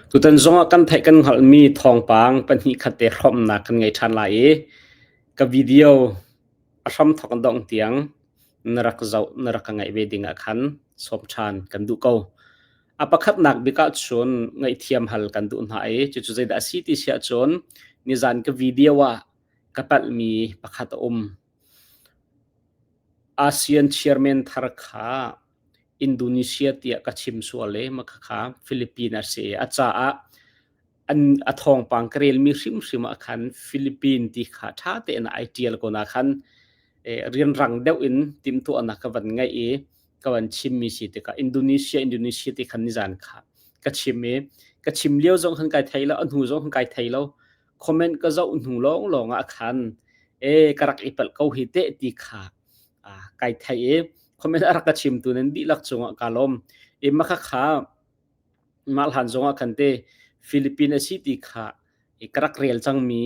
Tutan zongah kan theih kan hngalhmi thawngpang pahnih khat te hrawmnak kan ngei ṭhan lai i ka video a hramthawk in dongh tiang na rak zoh na rak ka ngaih ve ding ah khan sawm ṭhan kan duh ko. A pakhatnak bik ahcun ngaihthiam hal kan duh hna i cucu zeidah a si ti si ahcun nizan ka video ah ka palhmi pakhat a um. ASEAN chairman thar kha Indonesia tiah ka chim sual i makhakha Philippine a si i a caah an a thawngpang ka relmi hrimhrim ah khan Philippine ti kha ṭha tein ai ṭial ko na khan rianrang deuh in timhtuahnak ka van ngeih i ka van chimmi si tikah Indonesia Indonesia ti khan nizan kha ka chim i ka chim lio zong khan kai thei lo a hnu zong khan kai thei lo comment ka zoh hnu lawng lawng ah khan e ka rak i palh ko hi teh ti kha kai thei i comment a rak ka chimtu nan dihlak cungah ka lawm i makha kha mah hlan zongah khan te Philippine a si ti kha ka rak rel cangmi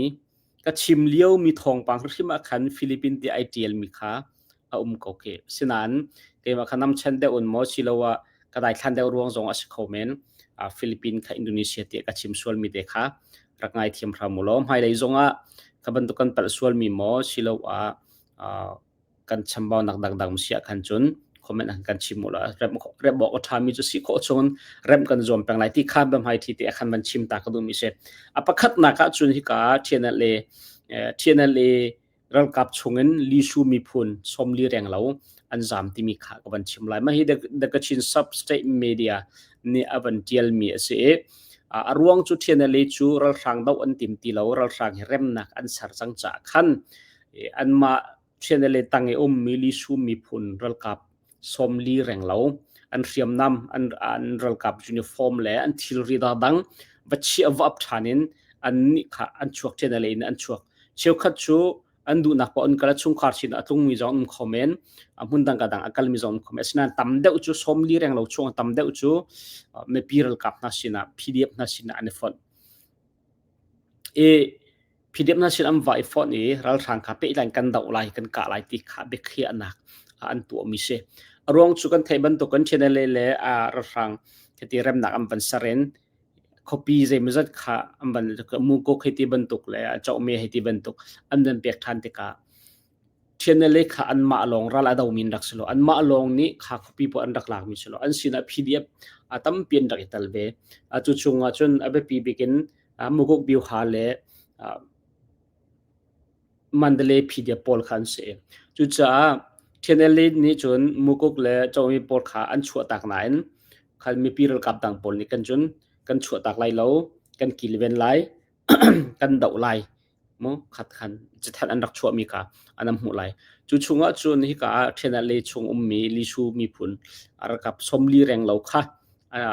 ka chim lio mi thawngpang hrim ah khan Philippine ti ai tial mi kha a um ko khi sinain keimah kha namchan deuh un maw siloah ka daithlan deuh ruang zong a si kho men Philippine kha Indonesia ti ka chim sual mi te kha rak ngai thiam hram u law hmailei zongah kha bantuk kan palh sual mi maw siloah kan chambaunak dangdang si ah khan cun comment an kan chim u la rem rem awk a ṭhami cu si khawh chungin rem kan zuam peng lai ti kha biahmai thi te khan van chim ta ka duhmi si a pakhatnak ah cun hika TNLA TNLA ralkap chungin Lisu miphun 40 reng lo an zam timi kha ka van chim lai mah hi the Kachin sub state media nih a van tialmi a si i a ruang cu TNLA cu ralhrang do an tim ti lo ralhrang hi remnak an ser cang caah khan anmah TNLA tang i ummi Lisu miphun ralkap 40 reng lo an hriamnam an, an ralkap uniform le an thilri dangdang va chiah va ap ṭhan in an nih kha an chuak TNLA in an chuak cheukhat cu an duhnak paoh an kal a chungkhar sin a tlungmi zong um kho men a hmun dang ka dang a kalmi zong um kho men asinain tam deuh cu 40 reng lo chung tam deuh cu mipi ralkap hna sinah PDF hna sinah an i fonh i PDF hna sin an va i fonh i ralhrang kha pehtlai in kan doh lai kan kah lai ti kha biakhiahnak an tuahmi si. A ruang cu kan theih bantuk kan TNLA le ralhrang hiti remnak an van ser in khuapi zeimawzat kha an van Mukok hei ti bantuk le Chawhme hei ti bantuk an van pek ṭhan tikah TNLA kha anmah lawng ral a domi an rak si lo. Anmah lawng nih kha khuapi pawl an rak lakmi si lo. An sinah PDF a tampi an rak i tel ve. Cu chungah cun a biapi bik in Mukuk Byuha le Mandalay PDF pawl kha an si. Cucaah TNLA nih cun Mukuk le Comi pawl kha an chuahtak nain khan mipi ralkap dang pawl nih kan cun kan chuahtak lai lo, kan kilven lai, kan doh lai mu khat khan cathanh an rak chuahmi kha an hmuh lai. Cu chungah cun hika ah TNLA chung ummi Lisu miphun ralkap 40 reng lo kha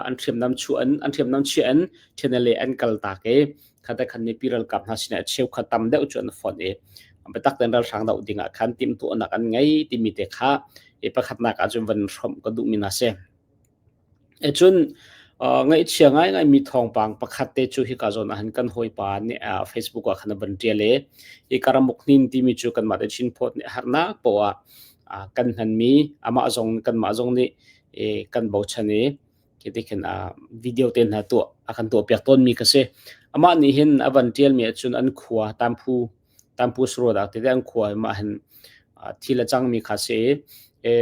an hriamnam chuah an an hriamnam chiah in TNLA an kal tak i khate khan mipi ralkap hna sinah cheukhat tam deuh cu an fonh i biatak tein ralhrang doh ding ah khan timhtuahnak an ngei timi te kha i pakhatnak ah cun van hrawmh ka duhmi hna si. E cun ngaihchia ngaingai mi thawngpang pakhat te cu hika zawn ah hin kan hawipa nih Facebook ah khan a van ṭial i hi karamuk hnin timi cu kanmah te Chin Phawt nih harnak poah ah kan hmanmi amah zong kanmah zong nih kan bochan i khi khin video te hna tuah a kan tuahpiak tawnmi ka si. Amah nih hin a van ṭialmi ahcun an khua Tamphu Tamphu Saruadak tete an khua mah hin thil a cangmi kha si i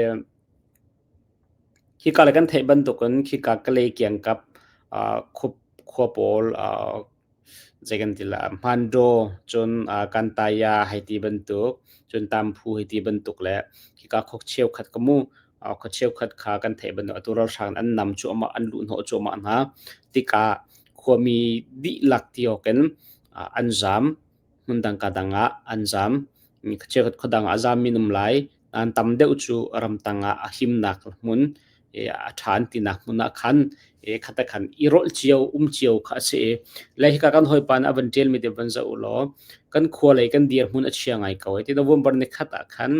Hika le kan theih bantukin khika Kalay kiangkap khua pawl zei kan ti la Hmandaw cun Kantaya hei ti bantuk cun Tamphu hei ti bantuk le khika khua cheukhat ka mu khua cheukhat kha kan theih bantuk atu ralhrang an nam cuahmah an luhhnawh cuahmah hna tikah khuami dihlak ti awk in an zaam hmundang ka dang ah an zaam cheukhat khua dang ah a zaammi an um lai An tam deuh cu ramtang ah a himnak hmun a ṭha an tinak hmun ah khan khat khan i rolh cio um cio kha a si i le hika kan hawipa nih a van ṭialmi te van zoh u law kan khua lei kan dirhmun a chia ngai ko ti November ni khat ah khan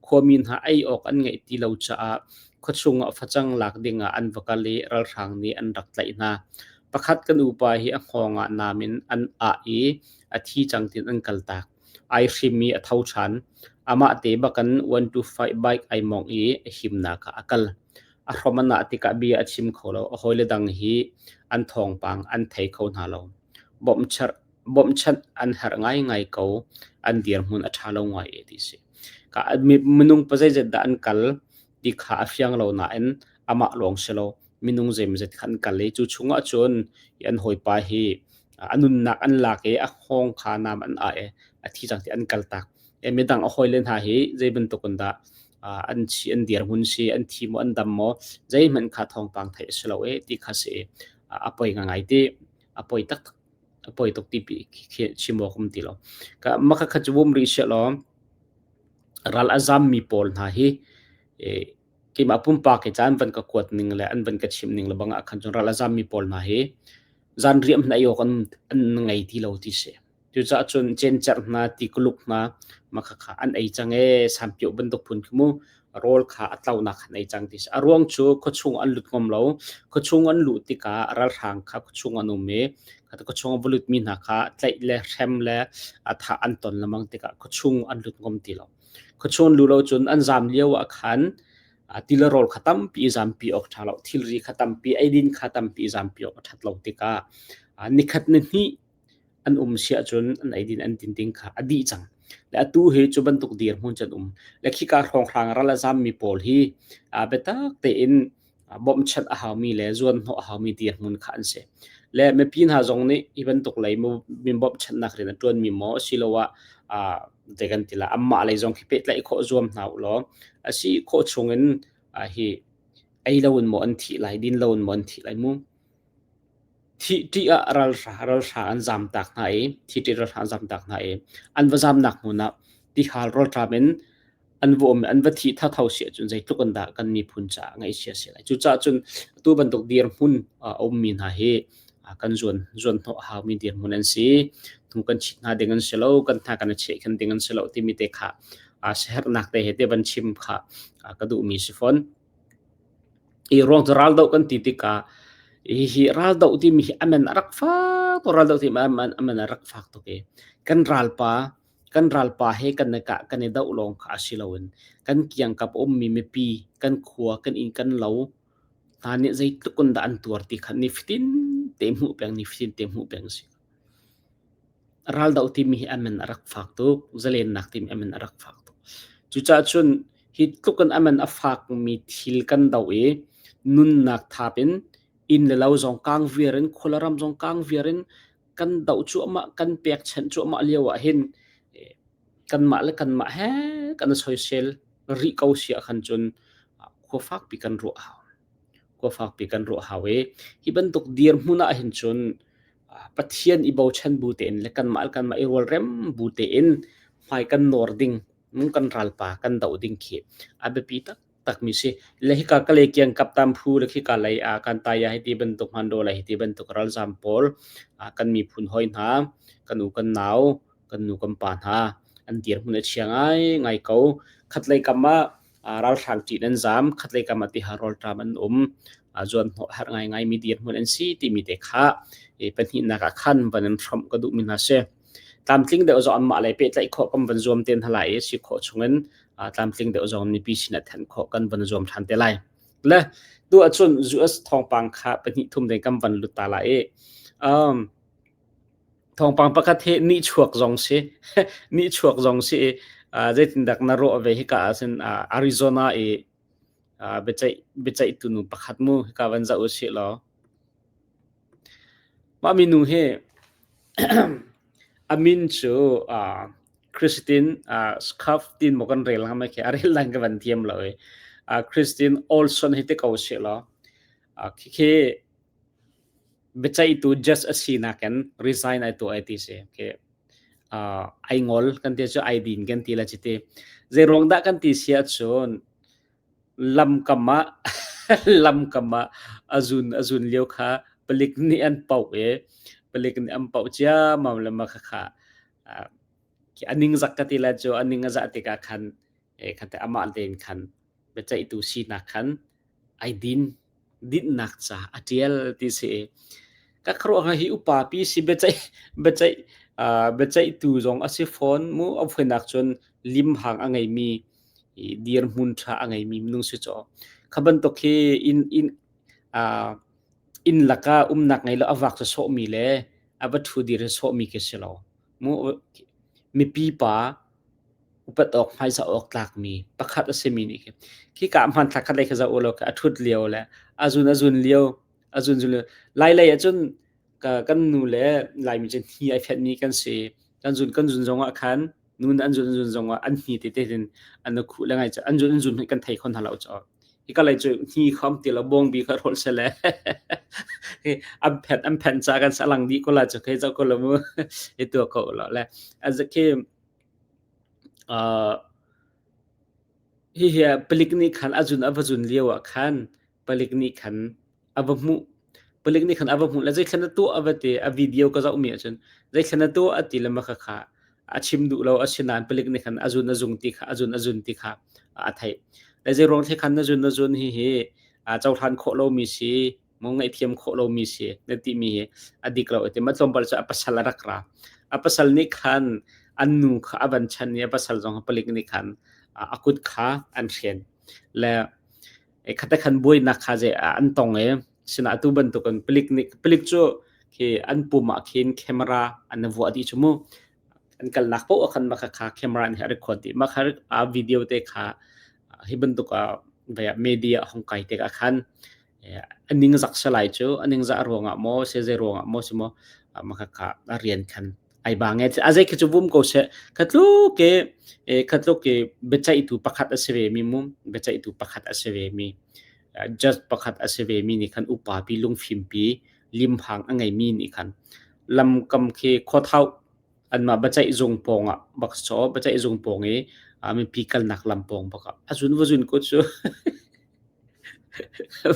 khuami hna ei awk an ngeih ti lo caah khuachung ah facang lak ding ah an va kal i ralhrang nih an rak tlaih hna. Pakhat kan upa hi a hngawng ah nam in an ah i a thi cang tiin an kaltak. Ai hrim i a tho ṭhan. Amah te bak in 125 bike ai mawngh i a himnak ah a kal. A hrom a nah tikah bia a chim kho lo. A hawile dang hi an thawngpang an thei kho hna lo. Bawmhchanh an herh ngaingai ko. An dirhmun a ṭha lo ngai e ti si. Ka minung pazeizat dah an kal ti kha a fiang lo nain amah lawng si lo. Minung zeimawzat kha an kal i cu chungah cun an hawipa hi a nunnak an lak i a hngawng kha nam an ah i a thi cang ti an kaltak. Midang a hawile hna hi zei bantuk in dah an chi an dirhmun si an thi maw an dam maw zeihmanh kha thawngpang theih a si lo e ti kha si a poi ngai ti a poi taktak a poi tuk ti pi khi chim awk um ti lo. Ka maka kha cu bum rih sia law ral a zam mi pawl hna hi keimah pumpak i caan van ka kuat ning le an van ka chim ning le bang ah khan cun ral a zam mi pawl hna hi zan riam hna ei awk an an ngei ti lo ti si. Cucaah cun cencerh hna, tikuluk hna makhakha an ei cang ee, sanpioh bantuk phun khi mu rawl kha a tlonak an ei cang ti si. A ruang cu khuachung an lut ngam lo. Khuachung an luh tikah ralhrang kha khuachung an um i khuachung a va lutmi hna kha tlaih le hrem le a thah an ton lengmang tikah khuachung an lut ngam ti lo. Khuachung an luh lo cun an zaam lio ah khan ti le rawl kha tampi i zampi awk ṭha lo. Thilri kha tampi, eidin kha tampi i zampi awk a ṭhat lo tikah nikhat nihnih an um si ahcun an eidin an din ding kha a dih cang. Le atu hi cu bantuk dirhmun cu an um. Le khika hrawnghrang ral a zammi pawl hi biatak tein bawmhchanh a haumi le zuanhnawh a haumi dirhmun kha an si. Le mipi hna zong nih hi bantuk lei min bawmhchanhnak rian a ṭuanmi maw asiloah zei kan ti la anmah lei zong khi pehtlaih khawh zuam hna u law a si khawh chungin hi ei loin maw an thih lai din loin maw an thih lai mu. Thih ṭih ah ralhrang an zamtak hna i thi ṭih ralhrang an zamtak hna i an va zamnak hmun ah tihal rawlṭam in an va um i an va thih thatho si ahcun zeitluk in dah kan miphun caah ngaihchia a si lai. Cucaah cun atu bantuk dirhmun a ummi hna hi kan zuan zuanhnawh a haumi dirhmun an si. Hnu kan chit hna ding an si lo, kan hna kan i chehkhan ding an si lo timi te kha siaherhnak te he te van chim kha ka duhmi si fawn. Hi ruang cu raldoh kan ti tikah hihi raldoh timi hi a man a rak fak tuk. Raldoh timi a man a rak fak tuk i kan ralpa kan ralpa he kan i kah kan i doh lawng kha a si loin kan kiangkap a ummi mipi kan khua kan inn kan lo hna nih zeitluk in dah an tuar ti kha nifatin te hmuh peng nifatin te hmuh peng a si. Raldoh timi hi a man a rak fak tuk. Zalennak timi a man a rak fak tuk. Cucaah cun hi tluk in a man a fakmi thil kan doh i nunnak thap in inn le lo zong kang viar in khua le ram zong kang viar in kan doh cuahmah kan pekchanh cuahmah lio ah hin kanmah le kanmah he kan i soisel rih ko si ahkhan cun khua fakpi kan ruah a hau. Khua fakpi kan ruah a hau i hi bantuk dirhmun ah hin cun Pathian i bochan bu tein le kanmah le kanmah i rualrem bu tein hmai kan nawr ding, kan ralpa kan doh ding khi a biapi taktakmi si. Le hika ka lei kiang kaptam phu le khika lei ah kan taya hiti bantuk hmanro le hiti bantuk ralzam pawl kan miphun hoi hna, kan u kan nau, kan nu kan pa hna an dirhmun a chia ngaingai ko. Khatlei kam ah ralhrang ṭih an zaam, khatlei kam ah tiha rawlṭam an um, zuanhnawh herh ngaingaimi dirhmun an si timi te kha pahnihnak ah khan van in hrawmh ka duhmi hna si. Tlamtling deuh zong anmah lei pehtlaih khawh kan van zuam te hna lai i si khawh chungin tlamtling deuh zong mipi sinah then khawh kan van zuam ṭhan te lai. Le tu ahcun US thawngpang kha pahnih thum ding kan van lut ta lai i um, Thawngpang pakhat hi nihchuak zong si. Nihchuak zong si i zeitindah na ruah ve hika ah cun Arizona i biaceih biaceihtu nu pakhat mu hika van zoh u sih law. Mah minu hi a min cu Christine Scarf tin maw kan rel hnga mai khi a rel dan ka van thiam lo i Christine Olson hi ti ko sih law. Khikhi Biaceihtu judge a sinak in resign ai tuah ai ti si. Okay. Ai ngol kan ti cu ai din kan ti la chiti. Zeiruang dah kan ti si ahcun lamkam ah lamkam ah a zun lio kha palik nih an poh i palik nih an poh ciammam le ma khakha a ningzak ka ti la cu a ning a zah tikah khan khan te amah tein khan biaceihtu sinak khan ai din dinhnak ca a ṭial ti si. Ka khuaruahhar hi upa pi si biaceih biaceih biaceihtu zong a si fawn mu. A voinak cun limhang a ngeimi dirhmun ṭha a ngeimi minung si caw. Kha bantuk hi inn inn inn laka umnak ngei lo a vak sawhmi le a va ṭhu dir sawhmi khi si lo. Mu mipi pa upat awk hmaizah awk tlakmi pakhat a simi nih khi khika hmanthlak khat lei kha zoh u law a ṭhut lio le a zun a zun lio a zun zun lio lai lei ahcun ka kan nu le Laimi cu hni ai fenhmi kan si. Kan zun kan zun zongah khan nu nih an zun an zun zongah an hni tete hin an i khuh le ngai cu an zun an zun hmanh kan thei kho hna lo cu. Hika lei cu hni kham ti lo bawngbi kha rawl sele an phenh an phenh ca kan salang dih ko la cu khei zoh ko lo mu i tua ko lo le azakhi hihi palik nih khan a zun a va zun lio ah khan palik nih khan a va hmuh. Palik nih khan a va hmuh le zeithla na tuah a va ti. A video ka zohmi ahcun zeithla na tuah a ti le mah khakha a chim duh lo. Asinain palik nih khan a zun a zung ti kha a zun a zun ti kha a theih. Le zei ruang thei khan na zun na zun hi hi cohlan khawh lomi si, mu ngaihthiam khawh lomi si na timi hi a dik lo a ti. Mah tlawmpal cu a pasal a rak ra. A pasal nih khan an nu kha a van chan i a pasal zong palik nih khan a kut kha an hren. Le Khate khan buainak kha zei an tong i sinah atu bantukin palik nih palik cu khi an pum ah khin camera an vuah dih cu mu. An kalnak paoh ah khan mah kha camera nih a record dih. Mah kha a video te kha hi bantuk ah media a hung kai tikah khan a ningzak salai cu a ningzah ruangah maw se zei ruangah maw si maw mah kha a rian khan ai ba nge a zei khi cu vum ko seh khatluk ke khatluk ke biaceihtu pakhat a si ve mi mu biaceihtu pakhat a si ve mi judge pakhat a si ve mi nih khan upa pi lungfim pi limhang a ngei mi nih khan lamkam khi khuathau anmah biaceih zung pawng ah bak so biaceih zung pawng i mipi kalnak lam pawng bak ah a zun va zun ko cu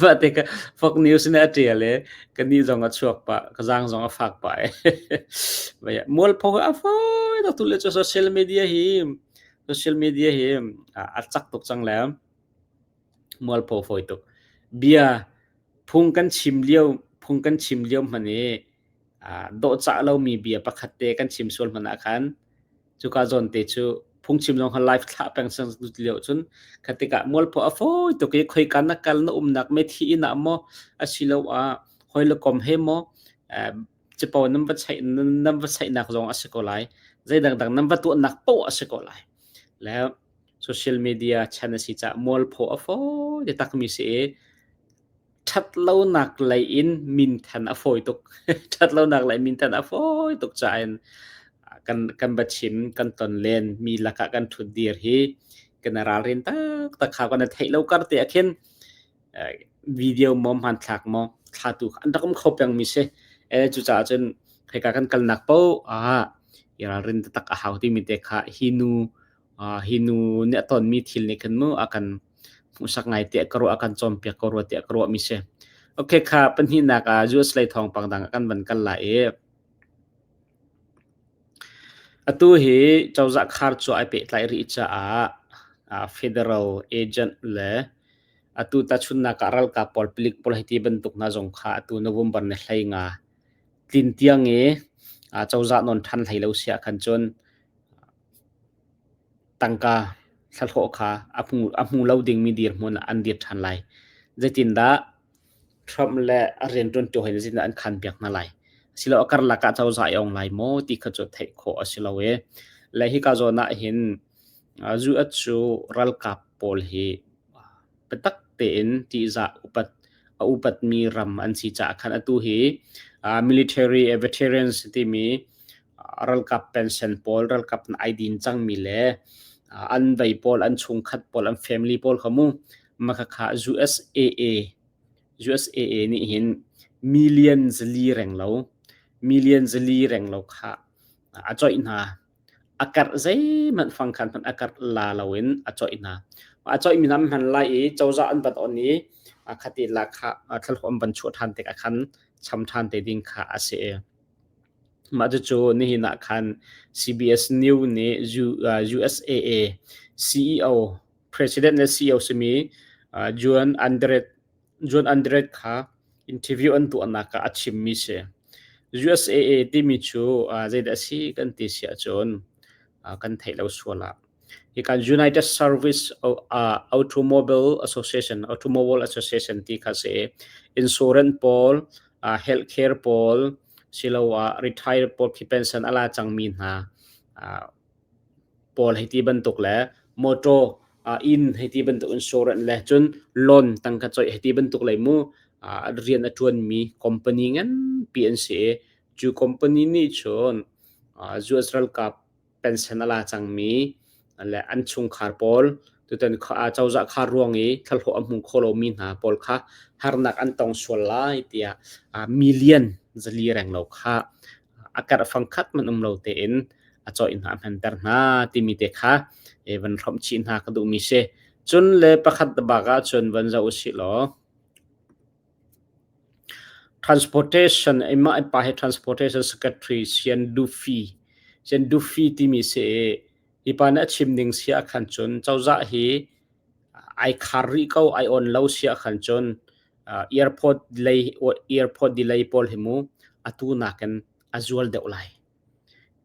Mah tikah Fox News nih a ṭial i ka nih zong a chuak pah, ka zaang zong a fak pah i mualpho a fawi tuk tu le cu social media hi social media hi a cak tuk cang le mualpho fawi tuk. Bia phung kan chim lio phung kan chim lio hmanh i dawhcah lomi bia pakhat te kan chim sual hmanh ah khan cuka zawn te cu phungchim zong kha live thlah peng sang lio cun kha tikah mualpho a fawi tuk i khoika na kal na umnak methi inn ah maw asiloah hawi le kom he maw cipo nan va chaih nan va chaihnak zong a si ko lai zei dangdang nan va tuahnak poah a si ko lai le social media chan a si caah mualpho a fawi takmi si i Ṭhatlonak lei in minthan a fawi tuk. Ṭhatlonak lei minthan a fawi tuk caah in kan kan va chim, kan ton len mi lakah kan ṭhutdir hi kan i ralrin taktak hau. Kan i theih lo kar te ah khin video maw hmanthlak maw thlatu an rak um kho pengmi si. Cucaah cun hika kan kalnak paoh ah i ralrin taktak a hau timi te kha hi nu hi nu nih a tonmi thil nih khin mu a kan hmuhsak ngai tiah ka ruah a kan cawnpiak ko rua tiah ka ruahmi si. Okay kha pahnihnak ah US lei thawngpang dang ah kan van kal lai i atu hi cozah khar cu ai pehtlai rih caah federal agent le atu tachunnak ah ralkap pawl palik pawl hei ti bantuk hna zong kha atu November ni 15 tlin tiang i cozah nawn ṭhan hlei lo si ah khan cun Tangka thlahlawh kha a hmu lo dingmi dirhmun ah an dir ṭhan lai. Zeitindah Trump le a rianṭuantu hawi nih zeitindah an khanpiak hna lai? Asiloah a karlak ah cozah ai ong lai maw ti kha cu theih khawh a si lo i le hika zawn ah hin US cu ralkap pawl hi biatak tein ṭihzah upat a upatmi ram an si caah khan atu hi military veterans timi ralkap pension pawl ralkap ai din cangmi le an vei pawl an chungkhat pawl an family pawl kha mu makhakha USAA USAA nih hin million zali reng lo million zali reng lo kha a coih hna a karh zeihmanh fangkhan hmanh a karh la loin a coih hna a coih mi hna an hman lai i cozah an van on i khati la kha thlahlawh an van chuah ṭhan tikah khan cham ṭhan te ding kha a si. Mah cucu nihin ah khan CBS News nih USAA CEO, President le CEO simi Juan Andret kha interview an tuahnak ah a chimmi si. USAA timi cu zeidah a si kan ti si ahcun kan theih lo sual ah. Hi kan United Service Automobile Association, Automobile Association ti kha si. Insurance pawl, healthcare pawl, siloah retire pawl khi pension a la cangmi hna pawl hei ti bantuk le motor inn hei ti bantuk insurance le cun loan tangka coih hei ti bantuk lei mu rian a ṭuanmi company nganpi an si i cu company nih cun US ralkap pension a la cangmi le an chungkhar pawl tutan cozah khar ruang i thlahlawh a hmu kho lomi hna pawl kha harnak an tong sual lai tiah million 400 renglo kha a karh fangkhat man um lo tein a cawih hna a hmanter hna timi te kha van hrawmh chih hna ka duhmi si. Cun le pakhat bak ahcun van zoh usih law transportation imah pa hi transportation secretary Sean Duffy Sean Duffy timi si i hi pa nih a chim ning si ah khan cun cozah hi ai khar rih ko ai on lo si ah khan cun airport lei airport delay pawl hi mu atu nakin a zual deuh lai.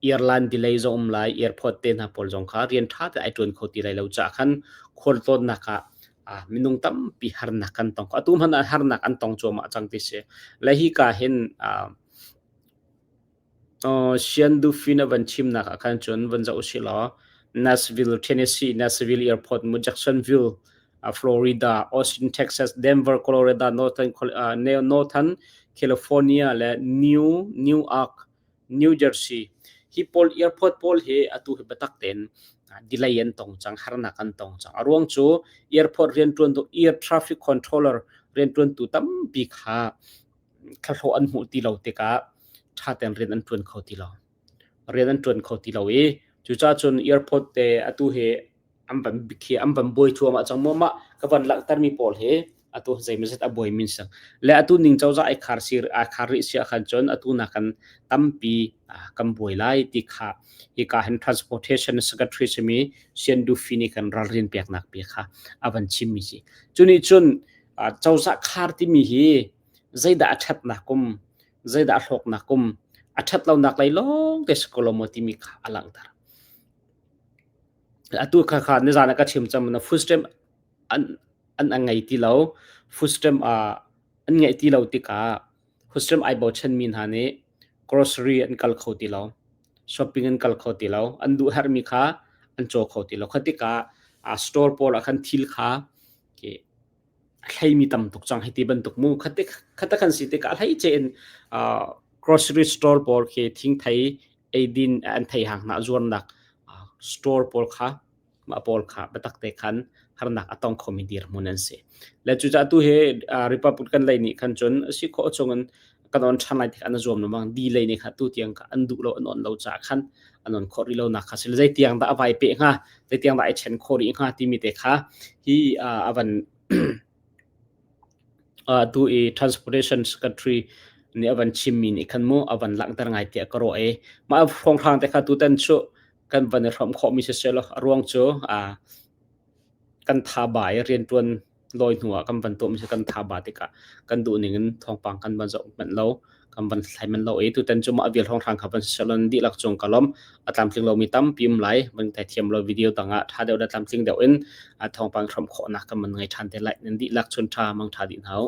Airline delay zong um lai, airport te hna pawl zong kha rian ṭha tein ai ṭuan kho ti lai lo caah khan khualtlawnnak ah minung tampi harnak kan tong. Atu hmanh ah harnak an tong cuahmah cang ti si. Le hika hin Sian Dufin a van chimnak ah khan cun van zoh usih law Nashville, Tennessee, Nashville Airport mu Jacksonville, Florida, Austin, Texas, Denver, Colorado, Northern California le Newark, New Jersey. Hi pawl airport pawl hi atu hi biatak tein delay an tong cang, harnak an tong cang. A ruang cu airport rianṭuantu air traffic controller rianṭuantu tampi kha thlahlawh an hmuh ti lo tikah ṭha tein rian an ṭuan kho ti lo. Rian an ṭuan kho ti lo i cucaah cun airport te atu hi an van khi an van buai cuahmah cang maw mah ka van langhtermi pawl hi atu zeimawzat a buai min sang le atu ning cozah ai khar si ai khar rih si ahkhan cun atu nakan tampi kan buai lai ti kha hika hin transportation secretary simi Sean Duffy nih kan ralrin peknak pi kha a van chimmi si cunih cun cozah khar timi hi zeidah a ṭhatnak kum zeidah a hlawknak kum a ṭhat lonak lei lawng te si ko lo maw timi kha a langhter. Atu kha kha nizan ah ka chim cang na food stamp an an an ngei ti lo. Food stamp an ngeih ti lo tikah food stamp ai bochanmi hna nih grocery an kal kho ti lo. Shopping an kal kho ti lo. An duh herhmi kha an caw kho ti lo. Kha tikah store pawl ah khan thil kha a hleimi tam tuk cang hei ti bantuk mu. Khata kan si tikah a hleice in grocery store pawl khi thingthei eidin an thei hang hna zuarnak store pawl kha mah pawl kha biatak te khan harnak a tong khomi dirhmun an si. Le cucaah tu hi Republican lei nih khan cun a si khawh chung in kan on ṭhan lai tik an zuam lengmang. D lei nih kha tu tiang kha an duh lo an on lo caah khan an on khawh rih lo nak kha si. Zei tiang dah a vai peh hnga, zei tiang dah ai chen khawh rih hnga timi te kha hi a van tu i transportation secretary nih a van chimmi nih khan mu a van langhter ngai tiah ka ruah i mah hrawnghrang te kha tutan cu kan van i hrawmh khawhmi si selaw a ruang cu kan tha ba i rianṭuan lawi hnu ah kan van tuahmi cu kan tha ba tikah kan duh ning in thawngpang kan van zoh manh lo kan van thlai manh lo i tutan cu mah vial hrawnghrang kha van si selaw dihlak cung ka lawm. A tlamtling lomi tampi um lai van thei thiam lo video dang ah ṭha deuh le tlamtling deuh in thawngpang hrawmh khawhnak kan van ngei ṭhan te lai. Nan dihlak chun ṭha mang ṭha dih hna u.